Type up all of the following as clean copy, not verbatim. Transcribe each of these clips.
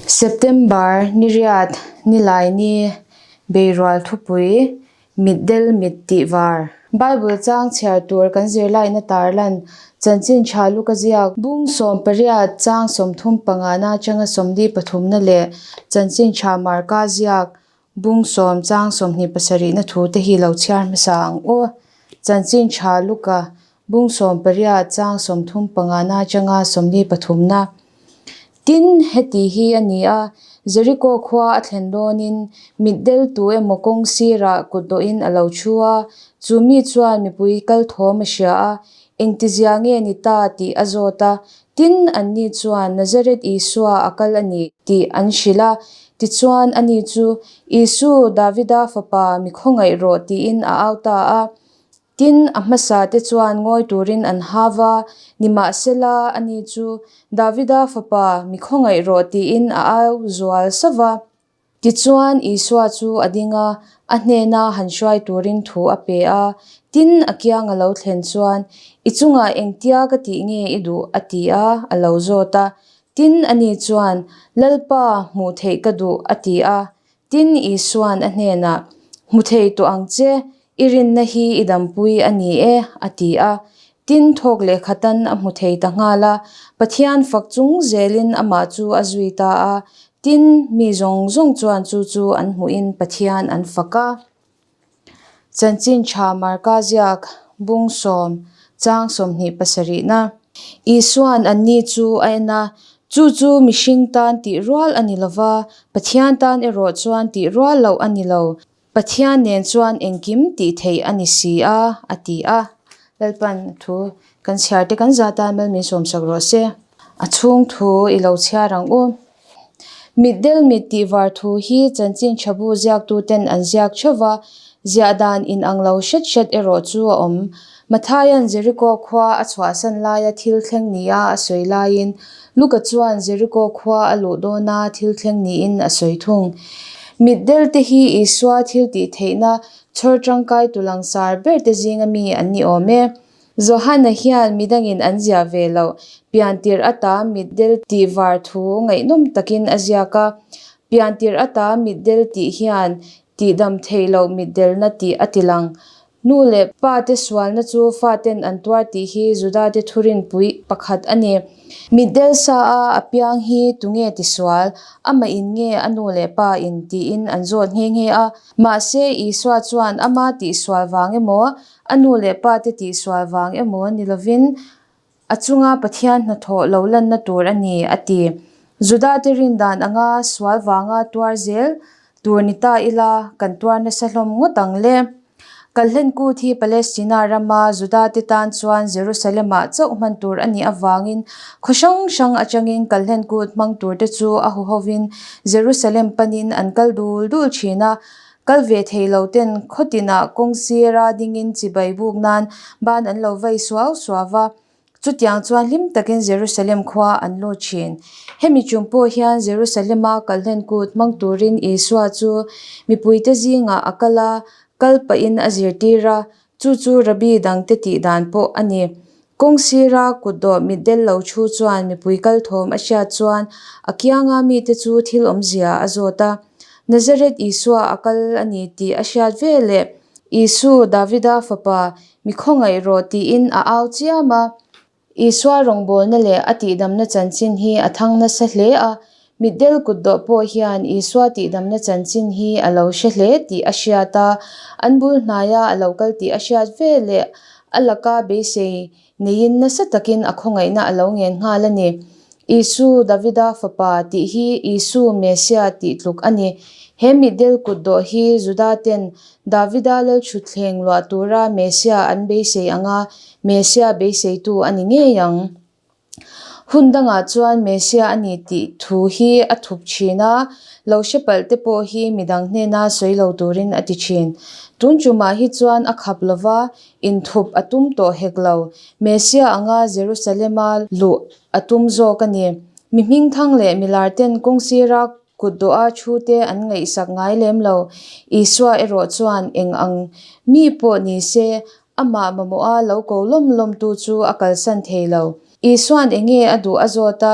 September niriat Nilaini Beirual Thupui Mitdel Mit Tih Var. Bible chang chhiar tur kan zirlaina tarlan chanchin tha luka ziak bung 18 chang 35 na atanga 43 na leh chanchin tha Marka ziak bung 10 chang 27 na thu te hi lo chhiar hmasa ang u. Chanchin tha luka bung 18 chang 35 na atanga 23 na. Tin, heti hi a ni a, Jeriko khua a thlen dawnin mitdel tu emaw kawng sirah kut dawhin a lo thu a, chu mi chuan mipui kal thawm a hria a, engtizia nge ni ta tih a zawt a. Tin, anni chuan Nazareth Isua a kal a ni tih an hrilh a. Tichuan, ani chu, Isu, Davida fapa, mi khawngaih rawh tiin a au ta a. Tin, a hmasa te chuan ngawi turin an hav a, nimahsela, ani chu, Davida fapa, mi khawngaih rawh tiin a au zual sauh va. Tichuan, Isua chu a ding a, a hnena han hruai turin thu a pe a. Tin, a kiang a lo thlen chuan, I chungah engtia ka tih nge i duh? a ti a, a lo zawt a. Tin, ani chuan, Lalpa, hmuh theih ka duh, a ti a. Tin, Isua'n a hnenah, Hmu thei tawh ang che, i rinna hi i dampui a ni e, a ti a. Tin, thawk leh khatan a hmu thei ta nghal a, Pathian fak chung zelin amah chu a zui ta a. Tin, mi zawng zawng chuan chu chu an hmuhin Pathian an fak a. Chanchin tha Marka ziak bung 10 chang 27 na. Isua'n anni chu a en a, chu chu mihring tan tih rual a ni lo va, Pathian tan erawh chuan tih rual loh a ni lo, Pathian nen chuan engkim tih theih a ni si a, a ti a. Lalpan thu kan chhiar te kan zah tan mal min sawmsak rawh se. A chhung thu i lo chhiar ang u. Mitdel mit tih var thu hi chanchin tha bu ziaktuten an ziak theuh va, ziah dan inang lo hret hret erawh chu a awm. Mathaia'n Jeriko khua a chhuahsan laia thil thleng nia a sawi laiin Luka chuan Jeriko khua a luh dawna thil thleng niin a sawi thung. Mitdel te hi Isua thil tih theihna chhawr tangkai tu langsar ber te zinga mi an ni awm e. Johana hian midangin an ziah ve loh, piantir ata mitdel tih var thu ngaihnawm takin a ziak a. Piantir ata mitdel tih hian tihdam theih loh mitdelna tih a ti lang. Nu leh pa te sualna chu faten an tuar tih hi Judate thurinpui pakhat a ni. Mitdel sa a a piang hi tunge tisual, amah in nge a nu leh pa in tiin an zawt nghe nghe a. Mahse Isua chuan ama tihsual vang emaw, A nu leh pa te tihsual vang emaw ni lovin a chunga Pathian hnathawh lo lanna tur a ni, a ti. Juda te rin dan anga sual vanga tuar zel tur ni ta ila kan tuar nasa hlawm ngawt ang le. Kalhlen kut hi Palestina rama Juda te tan chuan Jerusalem-ah chauh hman tur a nih avangin khaw hrang hrang atangin Kalhlen kut hmang tur te chu a huhovin Jerusalem panin an kal dul dul thin a. Kal ve thei lo ten khaw tinah kawng sira dingin chibai buk nan ban an lo vai suau suau va, chutiang chuan hlim takin Jerusalem khua an lut thin. Hemi chung pawh hian Jerusalem-a kalhlen kut hmang turin Isua chu mipuite zingah a kal a, kal pahin a zirtir a, Chu chu Rabbi dangte tih dan pawh a ni. Kawng sira kutdawh mitdel lo thu chuan mipui kal thawm a hriat chuan a kianga mite chu thil awmzia a zawt a. Nazareth Isua a kal a ni tih a hriat veleh, Isu, Davida fapa, mi khawngaih rawh tiin a au chiam a. Isua rawngbawlna leh a tihdamna chanchin hi a thang nasa hle a, mitdel kutdawh pawh hian Isua tihdamna chanchin hi a lo hre hle tih a hriat a, an bul hnaia a lo kal tih a hriat ve leh a laka beisei neiin nasa takin a khawngaihna a lo ngen nghal a ni. Isu, Davida fapa, tih hi Isu, Mesia, tih tluk a ni. He mitdel kutdawh hi Juda ten Davida lalthutthleng luah tura Mesia an beisei anga Mesia beiseitu a ni ngei ang. Hun dangah chuan Mesia a ni tih thu hi a thup thin a, lo hre palh te pawh hi midang hnena sawi lo turin a ti thin. Tun tumah hi chuan a khap lova, inthup a tum tawh hek lo. Mesia anga Jerusalema luh a tum zawk a ni. Mi hmingthang leh milar ten kawng sira kut dawha thu te an ngaihsak ngai lem lo. Isua erawh chuan eng ang mi pawh ni se, amah mamawha lo ko lawm lawmtu chu a kalsan thei lo. Isua'n eng nge a duh a zawt a,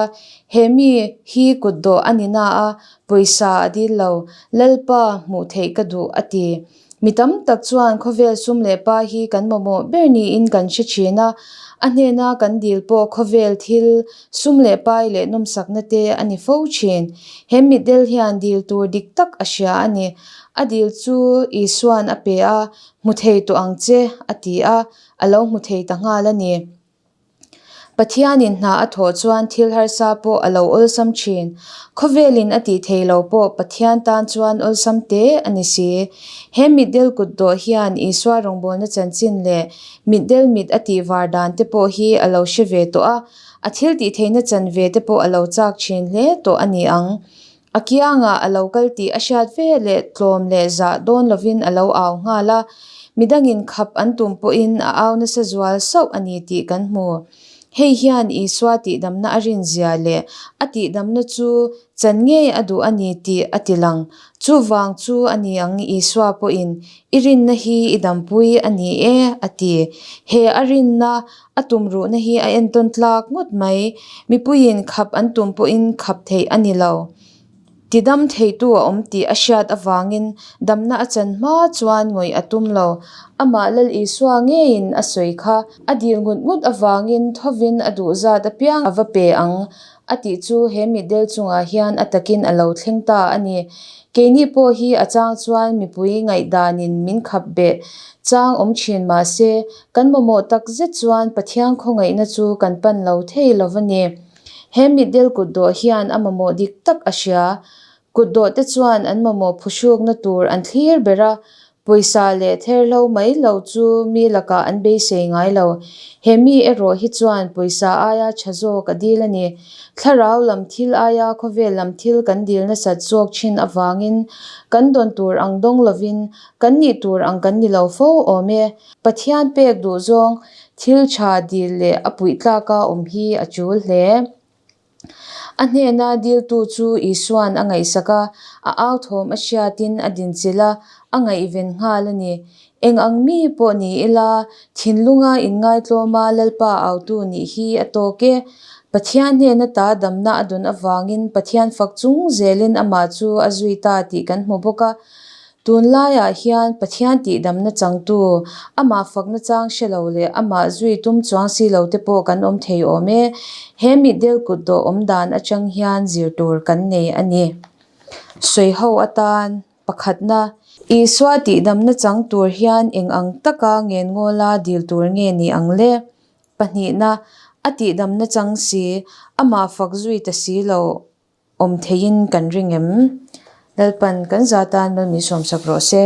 He mi hi kutdawh a ni na a, pawisa a dil lo. Lalpa, hmuh theih ka duh, a ti. Mi tam tak chuan khawvel sum leh pa hi kan mamawh ber niin kan hre thin a, a hnena kan dil pawh khawvel thil sum leh pai leh nawmsakna te a ni fo thin. He mitdel hian dil tur dik tak a hria a ni. A dil chu Isua'n a pe a, Hmu thei tawh ang che, a ti a, a lo hmu thei ta nghal a ni. Pathianin hna a thawh chuan thil harsa pawh a lo awlsam thin. Khawvelin a tih thei lo pawh Pathian tan chuan awlsam te a ni si. He mitdel kutdawh hian Isua rawngbawlna chanchin leh mitdel mit a tih var dan te pawh hi a lo hre ve tawh a, a thil tih theihna chanve te pawh a lo chak thin hle tawh a ni ang. A kiangah a lo kal tih a hriat ve leh tlawm leh zah dawn lovin a lo au nghal a, midangin khap an tum pawhin a au nasa zual sauh a ni tih kan hmu. Hei hian Isua tihdamna a rinzia leh a tihdamna chu chan ngei a duh a ni tih a ti lang. Chuvang chu a ni ang Isua pawhin I rinna hi i dampui a ni e a ti. He a rinna A tumruhna hi a entawn tlak ngawt mai. Mipuiin khap an tum pawhin khap theih a ni lo. Tidam theitu a awm tih a hriat avangin damna a chan hma chuan ngawih a tum lo. Amah Lal Isua ngeiin a sawi kha. A dil ngut ngut avangin thovin a duh zat apiang a va pe ang a tih chu he mitdel chungah hian a takin a lo thleng ta a ni. Keini pawh hi a chang chuan mipui ngaihdanin min khap beh chang awm thin mah se, kan mamawh tak zet chuan Pathian khawngaihna chu kan pan lo thei lo va ni. He mitdel kutdawh hian a mamawh dik tak a hria. Kutdawh te chuan an mamawh phuhrukna tur an thlir ber a, Pawisa leh therhlo mai lo chu mi lakah an beisei ngai lo. He mi erawh hi chuan pawisa aia tha zawk a dil a ni. Thlarau lam thil aia khawvel lam thil kan dil nasat zawk thin avangin kan dawn tur ang dawng lovin kan nih tur ang kan ni lo fo awm e. Pathian pek duh zawng thil tha dil leh a puih tlaka awm hi a tul hle. A hnena diltu chu Isua'n a ngaihsak a, a au thawm a hriatin a dinchilh a, a ngaihven nghal a ni. Eng ang mi pawh ni ila, thinlunga inngaitlawma Lalpa autu nih hi a tawk e. Pathian hnena ta damna a dawn avangin Pathian fak chung zelin amah chu a zui ta tih kan hmu bawk a. Tunlaiah hian Pathian tihdamna changtu, amah fakna chang hre lo leh amah zui tum chuang si lo te pawh kan awm thei awm e. He mitdel kutdawh awm dan atang hian zir tur kan nei a ni. Sawiho atan pakhatna, Isua tihdamna chang tur hian eng ang taka ngenngawl-a dil tur nge ni ang le? Pahnihna, A tihdamna chang si, amah fak zui ta si lo. Awm theiin kan ring em? Lalpan kan za tan mal min sawmsak rawh se.